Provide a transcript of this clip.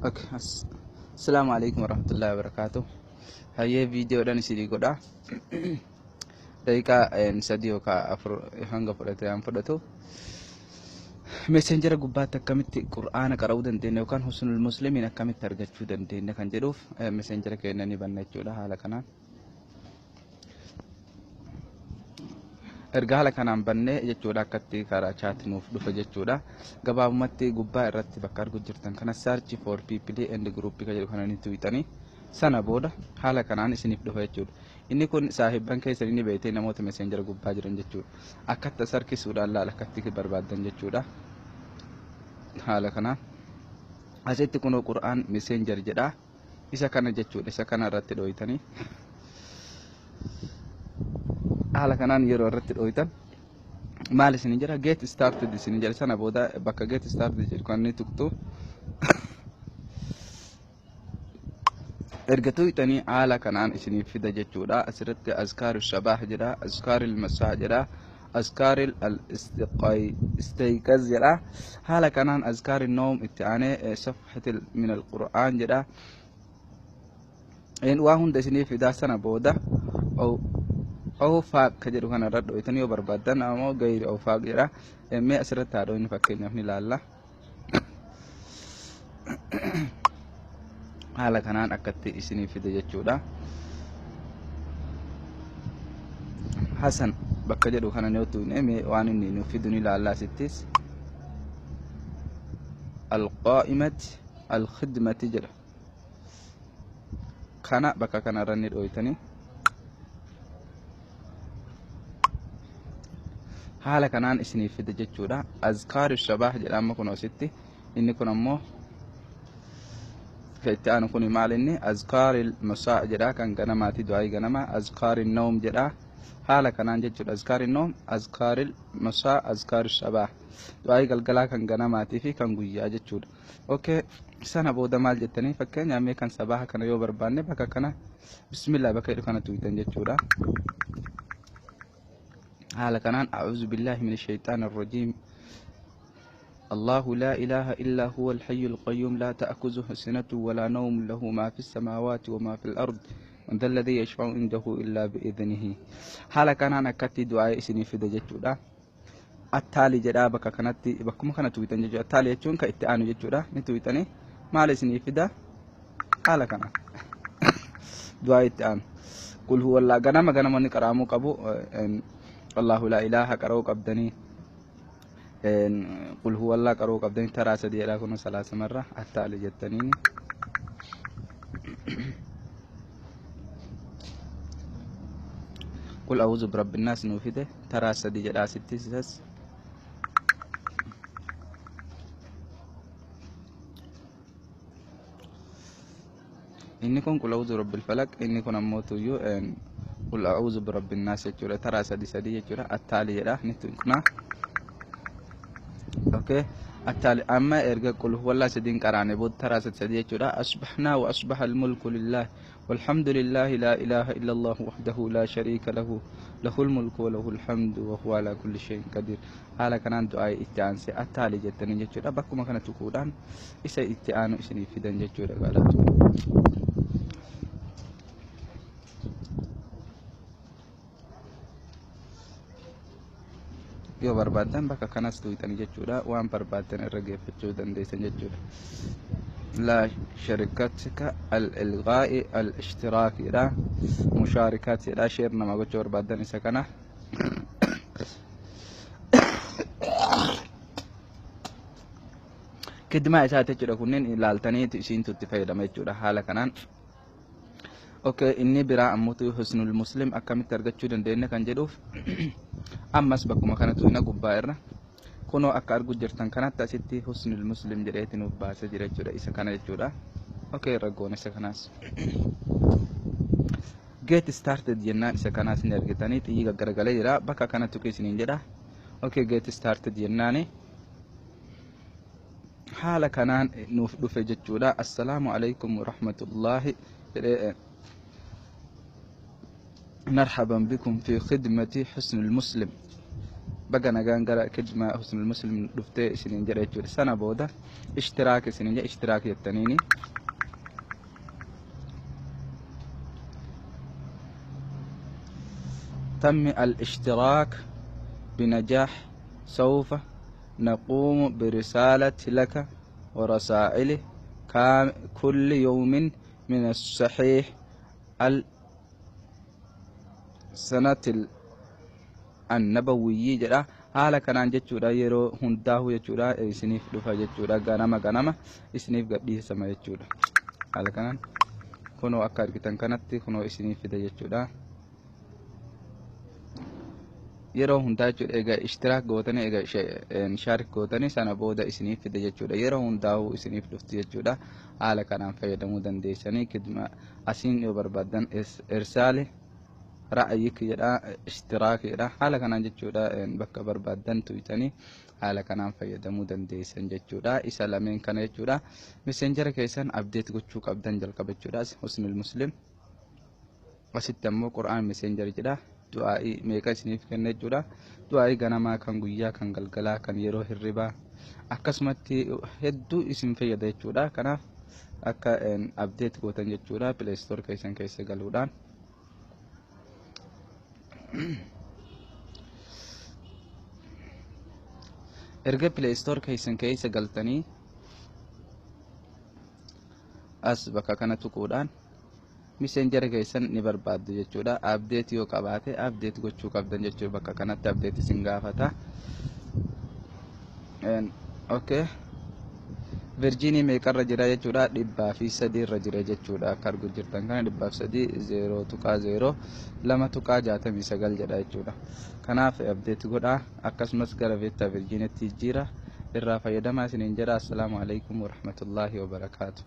Okay. Assalamu alaikum warahmatullahi wabarakatuh. Hayyee, viidiyoodhaan isinii godha. Daqiiqaa 3 yookaan 4 hanga fudhate aan fudhatu. Messenger gubbaatti akkamitti Qur'aana qara'uu dandeenya yookaan Husnul Muslimiin akkamitti argachuu dandeenya kan jedhuuf, Messenger keenya ni banna jechuudha haala kanaan. Erga haala kanaan bannee jechuudha, akkatti karaa chat nuuf dhufa jechuudha. Gabaabumatti gubbaa irratti bakka argu jirtan kana "search for people and group" kan jedhu kana ni tuqxanii, sana booda haala kanaan isiniif dhufa jechuudha. Inni kun saahibban keessan inni beektee namoota Messenger gubbaa jiran jechuudha. Akkatti as harkisuudhaan laala akkatti barbaaddan jechuudha. Haala kanaan asitti kunoo "Qur'aan Messenger" jedha. Isa kana jechuudha. Isa kana irratti dhooytanii, haala kanaan yeroo irratti dhooytan maal isin jedha? "Get started" isin jedha. Sana booda bakka "get started" jedhu kan inni tuqxu. Erga tuqxanii haala kanaan isiniif fida jechuudha. Asirratti "azkaaru sabaah" jedha, "azkaaril masaa" jedha, "azkaaril al istayqaz" jedha. Haala kanaan "azkaari noom" itti aanee "safhatil min alqur'aan" jedha. Waa hunda isiniif fidaa. Sana booda "awfaaq" ka jedhu kana irra dhoytan yoo barbaaddan, ammoo "gayri awfaaq" jedha. Mee asirratti haa dhoynu, fakkeenyaaf ni ilaalla. Haala kanaan akkatti isiniif fide jechuudha. "Hasan" bakka jedhu kana yoo tuqne, mee waan inni nuuf fidu ni ilaalla. Asittis "alqaa'imati alkhidmati" jedha. Kana bakka kanarra ni dhooytanii, haala kanaan isiniif fide jechuudha. "Azkaari sabaah" jedha amma kun asitti. Inni kun ammoo itti aanu kun maal inni? "Azkaari masaa" jedha, kan ganamaati, du'aayii ganama. "Azkaari noom" jedha, haala kanaan jechuudha. "Azkaari noom", "azkaari masaa", "azkaari sabaah", du'aayii galgalaa, kan ganamaatii fi kan guyyaa jechuudha. Okay, sana booda maal jettanii? Fakkeenyaaf mee kan sabaha kana yoo barbaanne, bakka kana "bismillah" bakka jedhu kana tuqxan jechuudha. Haala kanaan "أعوذ بالله من الشيطان الرجيم، الله لا إله إلا هو الحي القيوم، لا تأخذه سنة ولا نوم، له ما في السماوات وما في الأرض، من ذا الذي يشفع عنده إلا بإذنه". Haala kanaan akkatti du'aa isinii fida jechuudha. "Attaali" jedhaa, bakka kanatti bakkuma kana tuqxan jechuudha. "Attaali" jechuun kan itti aanu jechuudha. Ni tuqxanii maal isinii fida? Haala kana du'aa itti aanu. Qul huwallaa ganama ganama inni qaraamuu qabu, "الله لا إله" qara'uu qabdanii, "qul huwallaa" qara'uu qabdanii, taraa sadii jedhaa kun salaasa marra. "Attaali" jettaniini. "قل أعوذ برب الناس" nuu fide, taraa sadii jedhaa asittis isas. Inni kun "قل أعوذ برب الفلق", inni kun ammoo tuyyuu "قل أعوذ برب الناس" jechuudha. Taraa sadi sadi jechuudha. "Attaali" jedha, ni tuqna. Okay, "attaali". Amma erga "qul huwallaa" sadiin qaraane booda taraa sadi sadi jechuudha. "أصبحنا وأصبح الملك لله والحمد لله، لا إله إلا الله وحده لا شريك له، له الملك وله الحمد وهو على كل شيء قدير". Haala kanaan du'aa itti aansee "attaali" jettanii jechuudha. Bakkuma kana tuquudhaan isa itti aanu isinii fidan jechuudha galatu. Yoo barbaaddan bakka kanas tuqxanii jechuudha, waan barbaaddan irra geeffachuu dandeessan jechuudha. "لا شركتك الإلغاء الاشتراك" dha, "مشاركات" dha. Share nama gochuu barbaaddan isa kana. Kidmaa isaati jechuudha. Kunneen ilaaltanii isiintu itti fayyadama jechuudha haala kanaan. Okay, inni biraa ammoo Husnul Muslim akkamitti argachuu dandeenya kan jedhuuf, ammas bakkuma kanatu ina gubbaa irra kunoo akka argu jirtan kanatti asitti "Husnul Muslim" jedheeti nuuf baasee jira jechuudha. Isa kana jechuudha. Okay, irra goona isa kanaas. "Get started" jennaan isa kanaas ni argitanii, xiyyi gaggaragalee jira. Bakka kana tuqi isiniin jedha. Okay, "get started" jennaani haala kanaan nuuf dhufe jechuudha. "السلام عليكم ورحمة الله" jedhee, "مرحبا بكم في خدمة حسن المسلم". Baga nagaan gara kidma Husnul Muslim dhuftee isiniin jedha jechuudha. Sana booda اشتراك isiniin jedha, اشتراك jettaniini. تم الاشتراك بنجاح، سوف نقوم برسالة لك ورسائل كل يوم من الصحيح السنة النبوي jedha. Haala kanaan jechuudha, yeroo hundaahu jechuudha isiniif dhufa jechuudha. Ganama ganama isiniif gadhiisama jechuudha. Haala kanaan kunoo akka argitan kanatti kunoo isiniif fida jechuudha yeroo hundaa jechuudha. Egaa اشتراك gootanii, egaa شارك gootanii, sana booda isiniif fida jechuudha. Yeroo hundaa'uu isiniif dhufti jechuudha. Haala kanaan fayyadamuu dandeessanii. Kidma asiin yoo barbaaddan إرسال رأيك jedha, اشتراك jedha. Haala kanaan jechuudha bakka barbaaddan tuytanii haala kanaan fayyadamuu dandeessan jechuudha. Isa lameen kana jechuudha. Messenger keessan update gochuu qabdan jalqaba jechuudha. Husnul Muslim asitti ammoo Qur'aan Messenger jedha. Du'aa'ii meeqa isiniif kenna jechuudha. Du'aa'ii ganamaa, kan guyyaa, kan galgalaa, kan yeroo hirribaa, akkasumatti hedduu isin fayyada jechuudha. Kanaaf akka update gootan jechuudha, Play Store keessan keessa galuudhaan. Erga Play Store keessan keessa galtanii, as bakka kana tuquudhaan Messenger keessan ni barbaaddu jechuudha. Update yoo qabaate update gochuu qabdan jechuudha. Bakka kanatti update isin gaafata. Okay, version meeqarra jira jechuudha? 103 irra jira jechuudha. Akka argu jirtan kana 103 0.02.69 jedha jechuudha. Kanaaf update godhaa, akkasumas gara beta versionitti jijjiira, irraa fayyadamaa isiniin jedha. Assalaamu alaikum warahmatullaahi wabarakaatu.